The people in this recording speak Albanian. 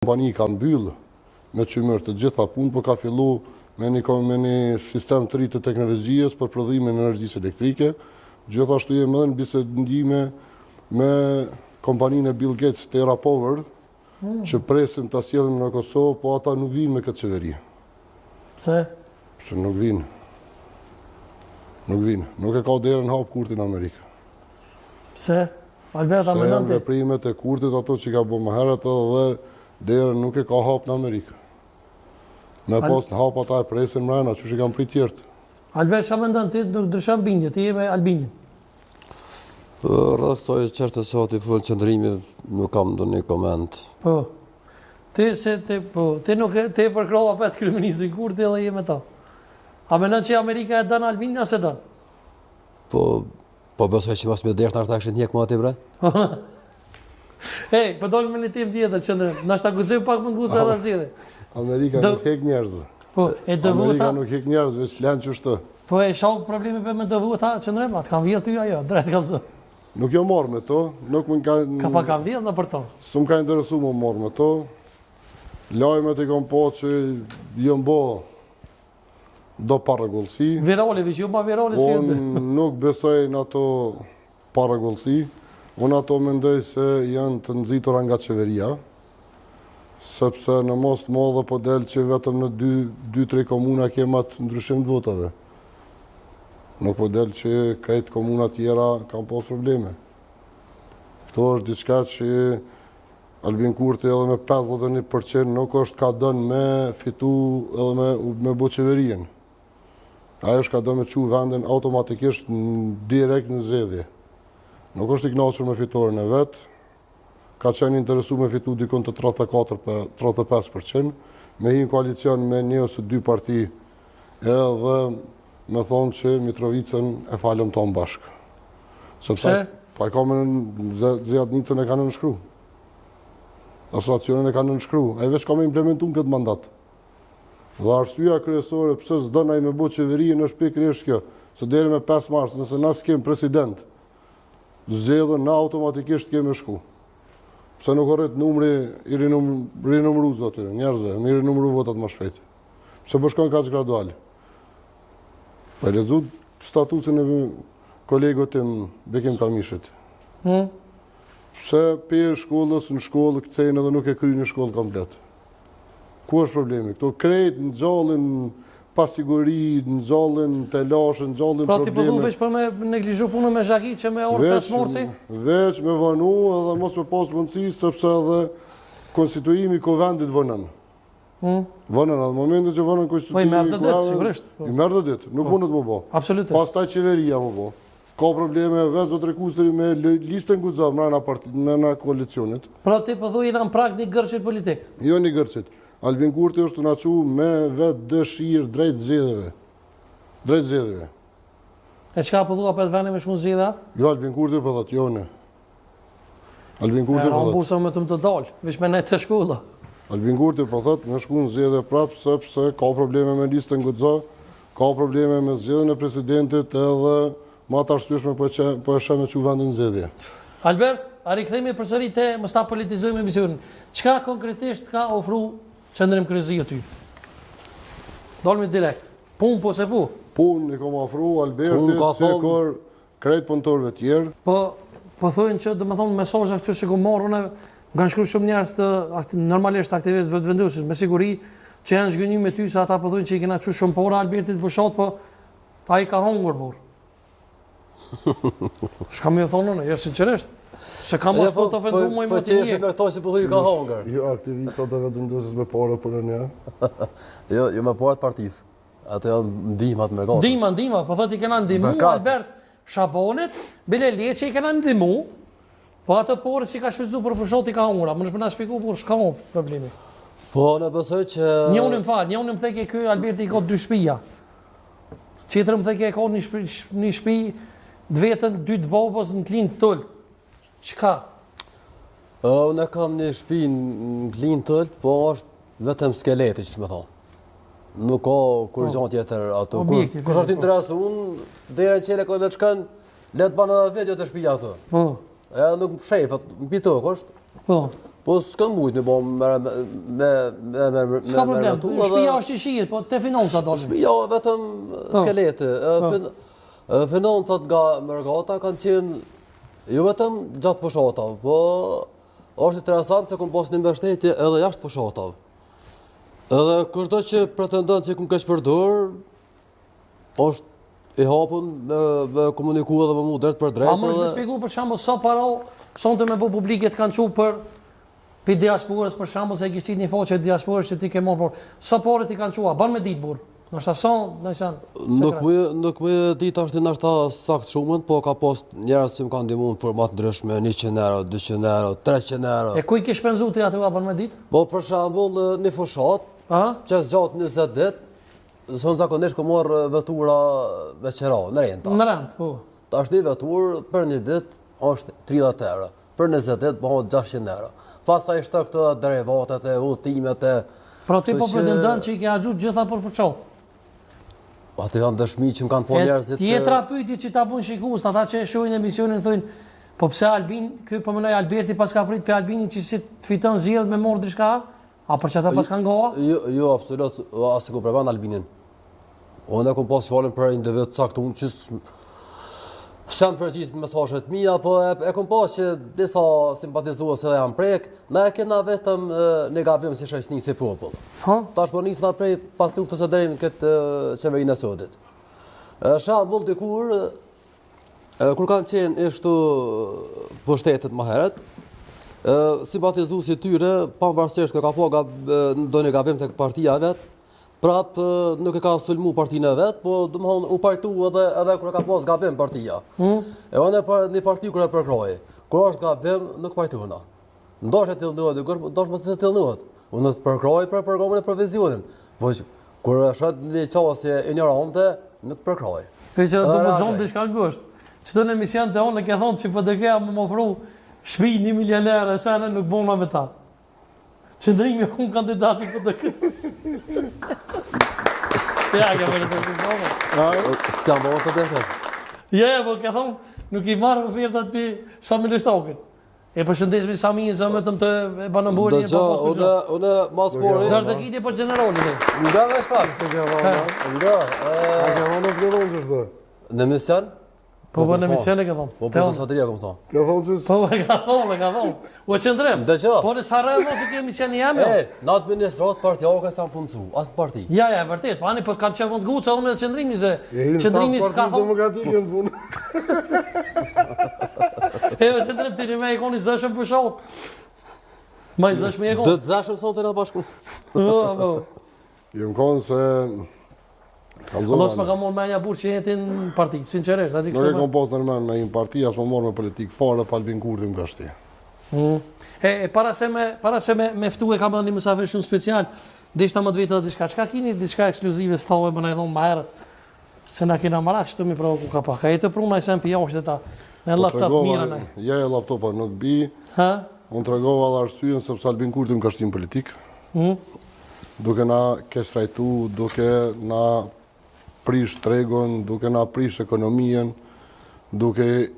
Kompani ka mbyllë me qymyr të gjitha punë, po ka fillu me një, me një sistem të ri të teknologjisë për prodhimin e energjisë elektrike. Gjithashtu jemi edhe në bisedime me kompaninë e Bill Gates, Terra Power, hmm. që presim ta sjellim në Kosovë, po ata nuk vijnë me këtë qeveri. Pse? Pse nuk vijnë? Nuk vijnë. Nuk e ka derën hap Kurti në Amerikë. Pse? Albert, a mendon ti? Veprimet e Kurtit ato që ka bo më herët edhe derën nuk e ka hap në Amerikë. Me pas në hap ata e presin mrena, qysh i kanë prit tjerët. Albert, çka mendon ti, nuk ndryshon bindje, ti je me Albinin. Rreth kësaj çështje sot i fol Qëndrimi, nuk kam ndonjë koment. Po. Ti se ti po, ti nuk e ti e përkrah apet kryeministrin Kurti edhe je me ta. A mendon që Amerika e don Albinin ose don? Po, Po besoj që mos me desht ata kishin hjek më aty bre. Ej, po dolim me një temë tjetër Qëndrim. Nashta guxojmë pak më ngushtë edhe zgjidhje. Amerika nuk hek njerëz. Po, e do vota. Amerika nuk hek njerëz, veç lën qështu. Po e shoh problemi për me do vota, Qëndrim, atë kanë vjedh ty ajo, drejt kallzo. Nuk jam marrë me to, nuk më ka Ka pa kanë vjedh në për to. S'm ka interesu me marrë me to. Lajmet i kam pa që janë bo do parregullsi. Virale, veç jo pa virale si Unë nuk besoj në ato parregullsi. Unë ato mendoj se janë të nxitura nga qeveria, sepse në mos të madhe po del që vetëm në 2-3 komuna kemë atë ndryshim të votave. Nuk po del që krejt komunat tjera kanë pas probleme. Këto është diçka që Albin Kurti edhe me 51% nuk është ka don me fitu edhe me, me bo qeverinë. Ai është ka don me çu vendin automatikisht direkt në zgjedhje. Nuk është i kënaqur me fitoren e vet, ka qenë interesu me fitu dikun të 34, 35%, me hi në koalicion me një ose dy parti edhe me thonë që Mitrovicën e falëm tonë bashkë. Sepse? Po e ka me zajednicën e ka nënshkru. Asociacionin e ka nënshkru. Ai veç ka me implementu në këtë mandat. Dhe arsyeja kryesore pse s'don ai me bo qeverinë është pikërisht kjo, se deri me 5 mars, nëse na s'kem president zgjedhur, na automatikisht kemi shku. Pse nuk u rrit numri i rinum, rinumruesve aty, njerëzve, me rinumru votat më shpejt. Pse po shkon kaq gradual? Po e lexu statusin e kolegut tim Bekim Kamishit. Hmm? Pse prej shkollës në shkollë kcejnë edhe nuk e kryjnë një shkollë komplet? Ku është problemi? Këto krejt ngjallin pasiguri, ngjallin telashe, ngjallin Pra ti po probleme. thu veç për me neglizhu punën me zhagi që me orë 5 marsi? Veç me vonu edhe mos me pas mundësi, sepse edhe konstituimi i kuvendit vonon. Hmm? Vonon, edhe momentin që vonon Po i konstituimi merr i do ditë, kuvendit, sigurisht. Po. I merr do ditë, nuk Po. mundet me bo. Absolutisht. Pastaj qeveria me bo. Ka probleme vetë zotri Kustri me listën Guxo mrena parti, mrena koalicionit. Pra ti po thu jena në prag një ngërçit politik. Jo një ngërçit. Albin Kurti është tu na çu me vetë dëshirë drejt zgjedhjeve. Drejt zgjedhjeve. E çka po thua për vende me shku në zgjedhja? Jo Albin Kurti po thotë, jo ne. Albin Kurti po thotë. Bursa me të më të dalë, veç me nejt te shkolla. Albin Kurti po thotë me shku në zgjedhje prapë sepse ka probleme me listën Guxo, ka probleme me zgjedhjen e presidentit edhe ma të arsyeshme po e që, po e sheh me çu vendin në zgjedhje. Albert, a rikthehemi përsëri te mos ta politizojmë emisionin. Çka konkretisht ka ofru Qëndrim Kryeziu ty? Dalmi direkt. Punë po se po? Punë i kam ofru Albertit, sikur Krejt punëtorëve tjerë. Po, po thojnë që, domethonë, mesazha këtu që kom marrë, unë, më kanë shkru shumë njerëz të, normalisht aktivistë Vetëvendosjes, me siguri, që janë zhgënjy me ty, se ata po thojnë që i kena çu shumë pora Albertit fushatë, po, ai ka hongër, burrë. Shka me thonë unë, jo, sinqerisht. Se kam as po të ofendu po, më po më të një. Po me këto që po thuj ka hongër. Jo, aktivistat e Vetëvendosjes me pare për e një. Jo, jo me pare të partisë. Ato janë ndihmat me gatës. Ndihma, ndihma, po thotë i kena ndihmu Albert Shabanit, bile le që i kena ndihmu, po ato pare që ka shfrytëzu për fushatë i ka hongër, më në na shpjegu por çka është problemi. Po, në besoj që... Njëni më fal, njëni më theke ky Alberti i ka dy shpija. Tjetër më theke e ka një shpi, një shpi të vetën, dy të babës në Klinë të Ulët. Çka? Unë kam një shpi në Klinë të Ulët, po është vetëm skeleti, qysh me thonë. Nuk ka kurgjo po. tjetër ato. Kush është po. interesu, unë derën çelë ka le të shkon, le të banë edhe video te shpia ato. Po. E nuk shefet, mbi tokë është. Po. Po s'kam mujt me bo me me me me me S'ka problem. Shpia është i shihet, po te financat do. Shpia vetëm po. skeleti. Po. Financat nga mërgata kanë qenë jo vetëm gjatë fushatave, po është interesant se kom pas një mbështetje edhe jashtë fushatave. Edhe kushdo që pretendon që kom keqpërdor, është i hapun me, me komuniku edhe me mu drejtpërdrejt. A mundesh me shpjegu për shembull sa para sonte me bo publike të kanë çu për pi diasporës për shembull se e kishit një faqe diasporës që ti ke marrë por sa pare ti kanë çu a ban me ditë burr. Ndoshta sa, ndoshta Nuk më nuk më di tash ti ndoshta sakt shumën, po ka pas njerëz që më kanë ndihmuar në forma të ndryshme, 100 euro, 200 euro, 300 euro. E ku i ke shpenzu ti ato a ban me ditë? Po për shembull një fushat, që zgjat 20 ditë, Se unë zakonisht kom marrë vetura me qera, në renta. Në rent, po. Tash një veturë për një ditë është 30 euro, për 20 ditë bëhet 600 euro. Pastaj shto këto derivatet e udhëtimet e... Pra ti po pretendon që i ke harxhu gjitha për fushatë? Po ato janë dëshmi që më kanë po njerëzit... Tjetra pyetje që ta bojnë shikuesit, ata që e shohin emisionin thonë, po pse Albin, ky po mendoj Alberti paska prit pe Albini që si të fiton zgjedhjet me marrë diçka? A për qata paska nga? Jo, jo, absolut, as e kom përmend Albinin. Unë e kom pas fjalën për individ t'caktum që s'janë përgjigj në mesazhet mia, po e, e kom pas që disa simpatizues edhe janë prek, na e kena vetëm një gabim si shoqni si popull. Ha? Tash po nisna prej pas luftës e deri në këtë qeverinë e sodit. Shembull dikur Kur kanë qenë ishtu pushtetet më herët, simpatizuesi i tyre, pavarësisht që ka pa gab, ndonjë gabim tek partia e vet, prap nuk e ka sulmu partinë e vet, po domethonë u pajtu edhe edhe kur e ka pas gabim partia. Mm. E unë për një parti kur e përkrahi, kur është gabim nuk pajtohna. Ndoshta të idhnohet dikush, ndoshta mos të idhnohet. Unë të përkrahi për programin e për vizionin. Po kur e shoh një qasje injorante, nuk të përkrahi. Për që do më zonë diçka ngusht. Qëtu në emision të unë ke thonë që PDK-ja me më ofru shpi një milioner e sene nuk bona me ta. Qëndrimi kun kandidati PDK-së. Ja, ke bërë të të thonë. S'jam bo të të Ja, ja, po ke thonë, nuk i marrë ofertat për Sami Lushtakun. E përshëndesmi Samin, se vetëm të e banë mboli e pa pas për Unë, unë, mas pori. Dërë të kiti për gjeneralin. Nga vesh pak. Nga. A ke thonë të thonë që shtë? Në emision? Po, po, në emision e ke thonë. Po, po, të Sadria kom thonë. Ke thonë që... Po, e ka thonë, e ka thonë. U e qëndrim. Dëgjo. Po, në sa rrë mos e ke emision i jam, jo. E, në administratë partiake s'jam punësu, as në parti. Ja, ja, vërtet, po ani po kam qenë të guca unë edhe qëndrimi se qëndrimi s'ka thonë. Demokratike në punë. E, o qëndrim ti me i koni zëshëm për shot. Ma i zëshëm i e konë. Dhe të zëshëm sonte na bashku. Po, po. Jem konë se Allah s'ma ka marrë menja burrë që jeti në parti, sinqerisht, a di kështu. Nuk e kom pas nërmen me një parti, as më marrë me politikë fare, pa Albin Kurti më ka shti. Mm. E, e, para se me, para se me, me ftu e kam edhe një musafir shumë special, deshta më të vetë edhe diçka, çka kini diçka ekskluzive s'thave më në edhe më herët, se na kena marak që të mi provoku ka pak, a je të pru naj sen për jashtë ta, me po laptop mira në. Ja, e laptopa nuk bi, ha? unë tregova edhe arsyen sepse Albin Kurti më ka shti në politikë. Mm. Duke na keqtrajtu, duke na prish tregun, duke na prish ekonomien, duke